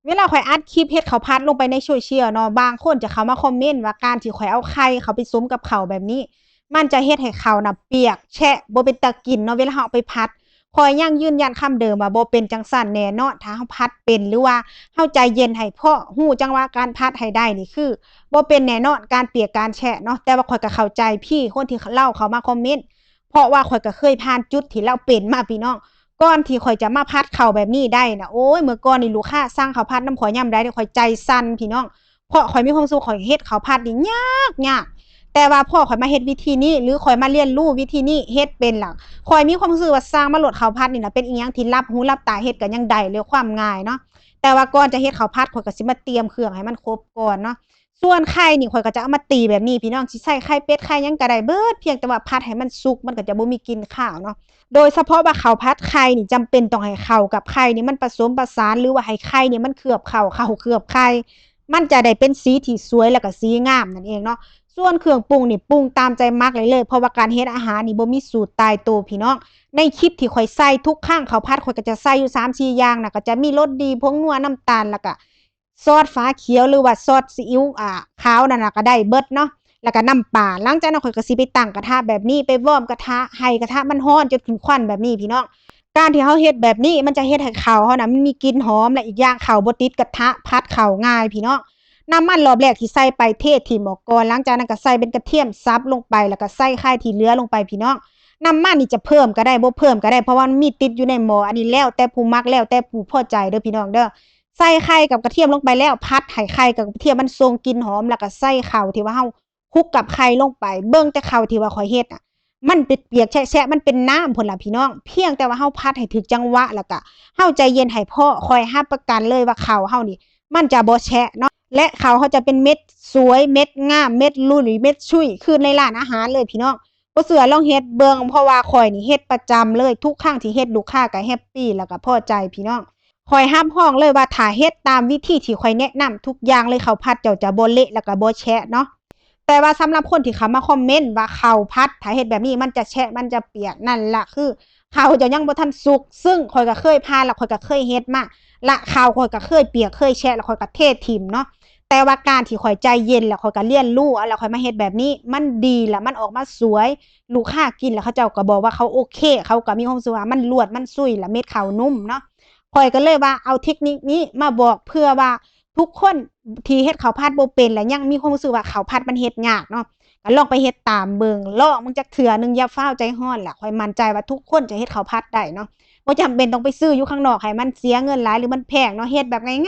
ເວລາຂ້ອຍອັດຄລິບເຮັດເຂົ້າຜັດລົງໄປໃນໂຊຊຽວເນາະ ບາງຄົນຈະເຂົ້າມາຄອມເມັນວ່າ ການທີ່ຂ້ອຍເອົາໄຂ່ເຂົ້າໄປສົມກັບເຂົ້າແບບນີ້ ມັນຈະເຮັດໃຫ້ເຂົ້ານະປຽກແຊະ ບໍ່ເປັນຕາກິນເນາະ ເວລາເຮົາເອົາໄປຜັດ. ຂ້ອຍຍັງຢືນຢັນຄຳເດີມວ່າ ບໍ່ເປັນຈັ່ງຊັ້ນແນ່ນອນ. ຖ້າເຮົາຜັດເປັນ ຫຼືວ່າເຮົາໃຈເຢັນໃຫ້ພໍ້ ຮູ້ຈັງຫວະການຜັດໃຫ້ໄດ້ນີ້ ຄືບໍ່ເປັນແນ່ນອນ ການປຽກການແຊະເນາະ. ແຕ່ວ່າຂ້ອຍກໍເຂົ້າໃຈພີ່ຄົນທີ່ລາວເຂົ້າມາຄອມເມັນ ເພາະວ່າຂ້ອຍກໍເຄີຍຜ່ານຈຸດທີ່ລາວເປັນມາ ພີ່ນ້ອງ. ກ່ອນທີ່ຂ້ອຍຈະມາຜັດເຂົ້າແບບນີ້ໄດ້ນະ ໂອ້ຍ ເມື່ອກ່ອນນີ້ລູກຄ້າສັ່ງເຂົ້າຜັດນຳຂ້ອຍຍາມໃດນີ້ ຂ້ອຍໃຈສັ່ນ ພີ່ນ້ອງ. ເພາະຂ້ອຍມີຄວາມຮູ້ສຶກວ່າ ຂ້ອຍເຮັດເຂົ້າຜັດນີ້ຍາກໆ ແຕ່ວ່າພໍຂ້ອຍມາເຮັດວິທີນີ້ ຫຼືຂ້ອຍມາຮຽນຮູ້ວິທີນີ້ເຮັດເປັນລະ ຂ້ອຍມີຄວາມຮູ້ສຶກວ່າ ຊ່າງມັນໂລດ ເຂົ້າຜັດນີ້ນະ ເປັນອີ່ຫຍັງທີ່ຫຼັບຫູຫຼັບຕາເຮັດກໍຍັງໄດ້ ເລື່ອງຄວາມງ່າຍເນາະ. ແຕ່ວ່າກ່ອນຈະເຮັດເຂົ້າຜັດ ຂ້ອຍກໍຊິມາຕຽມເຄື່ອງໃຫ້ມັນຄົບກ່ອນເນາະ. ສ່ວນໄຂ່ນີ້ ຂ້ອຍກໍຈະເອົາມາຕີແບບນີ້ ພີ່ນ້ອງ ຊິໃສ່ໄຂ່ເປັດໄຂ່ຫຍັງກໍໄດ້ເບິດ ພຽງແຕ່ວ່າຜັດໃຫ້ມັນສຸກ ມັນກໍຈະບໍ່ມີກິ່ນຄາວເນາະ. ໂດຍສະເພາະວ່າເຂົ້າຜັດໄຂ່ນີ້ ຈຳເປັນຕ້ອງໃຫ້ເຂົ້າກັບໄຂ່ນີ້ມັນປະສົມປະສານ ຫຼືວ່າໃຫ້ໄຂ່ນີ້ມັນເຄືອບເຂົ້າ ເຂົ້າເຄືອບໄຂ່ ມັນຈະໄດ້ເປັນສີທີ່ສວຍ ແລ້ວກໍສີງາມນັ້ນເອງເນາະ. ສ່ວນເຄື່ອງປຸງນີ້ ປຸງຕາມໃຈມັກໄດ້ເລີຍ ເພາະວ່າການເຮັດອາຫານນີ້ບໍ່ມີສູດຕາຍໂຕ ພີ່ນ້ອງ. ໃນຄລິບທີ່ຂ້ອຍໃສ່ທຸກຄັ້ງ ເຂົ້າຜັດຂ້ອຍກໍຈະໃສ່ຢູ່ສາມສີ່ຢ່າງນະ ກໍຈະມີລົດດີ ຜົງນົວ ນ້ຳຕານ ແລ້ວກໍ ຊອດຝາຂຽວ ຫຼືວ່າຊອດຊີອິ້ວ ອ່າ ຂາວນັ້ນນະ ກໍໄດ້ເບິດເນາະ ແລ້ວກໍນ້ຳປາ. ຫຼັງຈາກນັ້ນຂ້ອຍກໍຊິໄປຕັ້ງກະທະແບບນີ້ ໄປວອມກະທະ ໃຫ້ກະທະມັນຮ້ອນຈົນຂຶ້ນຄວັນແບບນີ້ ພີ່ນ້ອງ. ການທີ່ເຮົາເຮັດແບບນີ້ ມັນຈະເຮັດໃຫ້ເຂົ້າເຮົານະ ມັນມີກິ່ນຫອມ ແລະ ອີກຢ່າງເຂົ້າບໍ່ຕິດກະທະ ຜັດເຂົ້າງ່າຍ ພີ່ນ້ອງ. ນ້ຳມັນລອບແລກທີ່ໃສ່ໄປ ເທຖິ້ມອອກກ່ອນ ຫຼັງຈາກນັ້ນກໍໃສ່ເປັນກະທຽມສັບລົງໄປ ແລ້ວກໍໃສ່ໄຂ່ທີ່ເຫຼືອລົງໄປ ພີ່ນ້ອງ. ນ້ຳມັນນີ້ຈະເພີ່ມກໍໄດ້ ບໍ່ເພີ່ມກໍໄດ້ ເພາະວ່າມັນມີຕິດຢູ່ໃນໝໍ້. ອັນນີ້ແລ້ວແຕ່ຜູ້ມັກ ແລ້ວແຕ່ຜູ້ພໍໃຈເດີ ພີ່ນ້ອງເດີ. ໃສ່ໄຂ່ກັບກະທຽມລົງໄປແລ້ວ ຜັດໃຫ້ໄຂ່ກັບກະທຽມມັນສົ່ງກິ່ນຫອມ ແລ້ວກໍໃສ່ເຂົ້າທີ່ວ່າເຮົາຄຸກກັບໄຂ່ລົງໄປ. ເບິ່ງແຕ່ເຂົ້າທີ່ວ່າຂ້ອຍເຮັດນະ ມັນເປັນປຽກແຊະໆ ມັນເປັນນ້ຳພຸ້ນລະ ພີ່ນ້ອງ. ພຽງແຕ່ວ່າເຮົາຜັດໃຫ້ຖືກຈັງຫວະ ແລ້ວກໍເຮົາໃຈເຢັນໃຫ້ພໍ້ ຂ້ອຍຮັບປະກັນເລີຍວ່າເຂົ້າເຮົານີ້ ມັນຈະບໍ່ແຊະເນາະ ແລະ ເຂົ້າເຮົາຈະເປັນເມັດສວຍ ເມັດງາມ ເມັດລຸຍ ເມັດຊຸຍ ຄືໃນຮ້ານອາຫານເລີຍ ພີ່ນ້ອງ. ບໍ່ເຊື່ອລອງເຮັດເບິ່ງ ເພາະວ່າຂ້ອຍນີ້ເຮັດປະຈຳເລີຍ ທຸກຄັ້ງທີ່ເຮັດ ລູກຄ້າກໍແຮັບປີ ແລ້ວກໍພໍໃຈ ພີ່ນ້ອງ. ຂ້ອຍຮັບຮອງເລີຍວ່າ ຖ້າເຮັດຕາມວິທີທີ່ຂ້ອຍແນະນຳທຸກຢ່າງເລີຍ ເຂົ້າຜັດເຈົ້າຈະບໍ່ເລະ ແລ້ວກໍບໍ່ແຊະເນາະ. ແຕ່ວ່າສຳລັບຄົນທີ່ເຂົ້າມາຄອມເມັນວ່າ ເຂົ້າຜັດຖ້າເຮັດແບບນີ້ມັນຈະແຊະ ມັນຈະປຽກ ນັ້ນລະຄືເຂົ້າເຈົ້າຍັງບໍ່ທັນສຸກ. ຊຶ່ງຂ້ອຍກໍເຄີຍຜ່ານ ແລ້ວຂ້ອຍກໍເຄີຍເຮັດມາ ລະເຂົ້າຂ້ອຍກໍເຄີຍປຽກເຄີຍແຊະ ແລ້ວຂ້ອຍກໍເທຖິ້ມເນາະ. ແຕ່ວ່າການທີ່ຂ້ອຍໃຈເຢັນ ແລ້ວຂ້ອຍກໍຮຽນຮູ້ເອົາ ແລ້ວຂ້ອຍມາເຮັດແບບນີ້ ມັນດີ ແລ້ວມັນອອກມາສວຍ ລູກຄ້າກິນແລ້ວເຂົາເຈົ້າກໍບອກວ່າເຂົາໂອເຄ ເຂົາກໍມີຄວາມຮູ້ສຶກວ່າມັນລວດ ມັນຊຸຍ ແລະ ເມັດເຂົ້ານຸ້ມເນາະ. ຂ້ອຍກໍເລີຍວ່າເອົາເທັກນິກນີ້ມາບອກ ເພື່ອວ່າທຸກຄົນທີ່ເຮັດເຂົ້າຜັດບໍ່ເປັນ ແລະ ຍັງມີຄວາມຮູ້ສຶກວ່າເຂົ້າຜັດມັນເຮັດຍາກເນາະ ກໍລອງໄປເຮັດຕາມເບິ່ງ ລອງເບິ່ງຈັກເທື່ອໜຶ່ງ ຢ່າຟ້າວໃຈຮ້ອນລະ. ຂ້ອຍໝັ້ນໃຈວ່າທຸກຄົນຈະເຮັດເຂົ້າຜັດໄດ້ເນາະ ບໍ່ຈຳເປັນຕ້ອງໄປຊື້ຢູ່ຂ້າງນອກໃຫ້ມັນເສຍເງິນຫຼາຍ ຫຼື ມັນແພງເນາະ. ເຮັດແບບງ່າຍ